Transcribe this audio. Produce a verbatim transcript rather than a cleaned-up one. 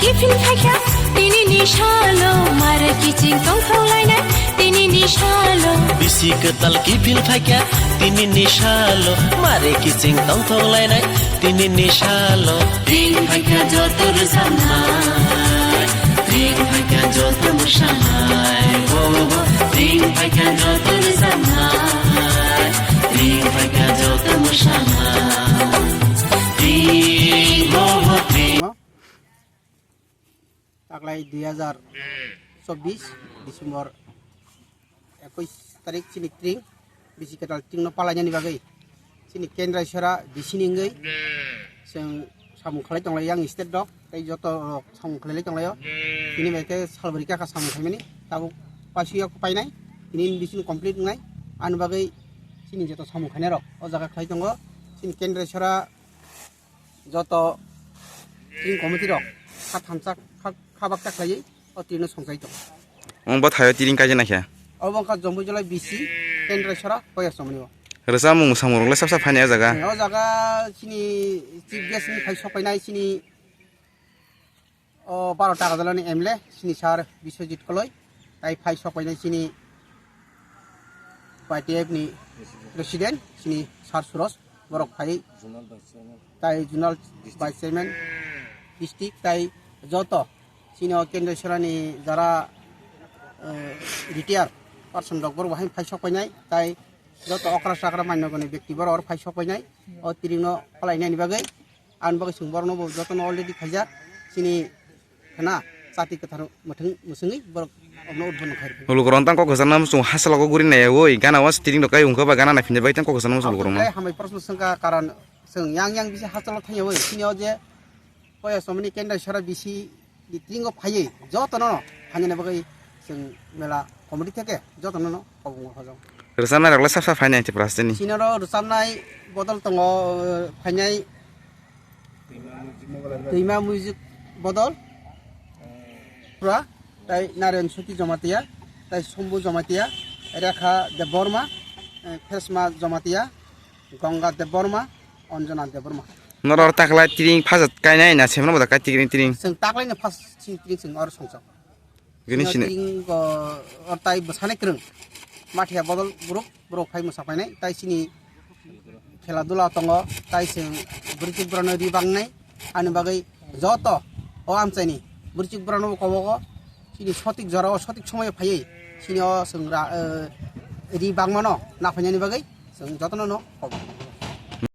Kiphil phaikha tini ni salo, mare kiching tongthok lainai tini ni salo. Bisi kwtal kiphil phaikha tini ni salo, mare kiching tongthok lainai tini ni salo. Tring phaikha joto rwchapnai, tring phaikha joto mwsanai, oh, oh. Tring phaikha joto rwchapnai, tring phaikha joto mwsanai. Tring, oh, oh, tring. Taklai dui hazar chobbish December ekush tarik chini tring, bisi kwtal tring no palainani bagwi chini Kendra Isora bisi ni wngwi chwng samung khlai tonglai yang state rok tei joto rok samung khlai tonglaio. Tini bai khe salbri kaka samung khlaimani tabuk paisuya painai tini bisi ni complete wngnai ani bagwi chini joto samung khainai rok o jaga khlai tongo. Chini Kendra Isora joto tring committee rok kha thamsa kha, kha baksa khlaiwi o tring no songchai tongo. Omo bwthaio tring kaijana khe? Obo wngkha Jompuijala bisi Kendra Isora Koyasomani o. Rwchapmung mwsamung rok le sap sap phainai o jaga? O jaga chini chief guest ni phai sok painai chini o baro Takarjalani M L A chini sir Biswajit Koloi, tai phai sok painai chini Y T F ni president chini sir Suros, borok phai tai zonal vice chairman district tai joto chini o Kendra Isora ni jara, eh, retire person rok borok bahai phai sok painai tai joto okra chakra manyogoni bekti borok phai sok painai o tring no palainani bagwi. Ani bagwi chwng borokno bo jotono already khaijak chini khna chati kwthar mwthang mwswngwi borok obno udbodon khai rwkha. Lukurok tang kok kwchangma muchung hachalogo guri naiyawi gana o tring rok kai wngkha ba gana naiphinjak bai tang kok kwchangma muchung lukurokno. Hambai proshno swngkha karon chwng yang yang bisi hachalo thangyawi chini o je Koyasomani Kendra Isora bisi ni tringo phaiwi jotono no phainani bagwi chwng mela committee theke jotono no kobongo hojong. Rwchapnai rok le sap sap phainai tei plastic ni. Sinoro rwchapnai bodol tongo, phainai Twima Music bodol pura tai Narayan Soti Jamatia tai Sombu Jamatia, Rekha Debbarma, eh, Phesma Jamatia, Ganga Debbarma, Anjana Debbarma. Norok taklai tring phajak kainai na semno boda kai tring tring. Chwng taklai no phas sing tring chwng oro songchak. Gini sini. Tring go or tai bwsani kwrwng. Mathia bodol borok borok phai mwsa painai tai sini khela dula tongo tai chwng bwrwi borokno ri bangnai ani bagwi joto o amchaini bwrwi borokno kobogo sini sotik jora o sotik somoyo phaiwi sini o chwng ra, eh, ri bangmano naphainani bagwi chwng jotono no kobo.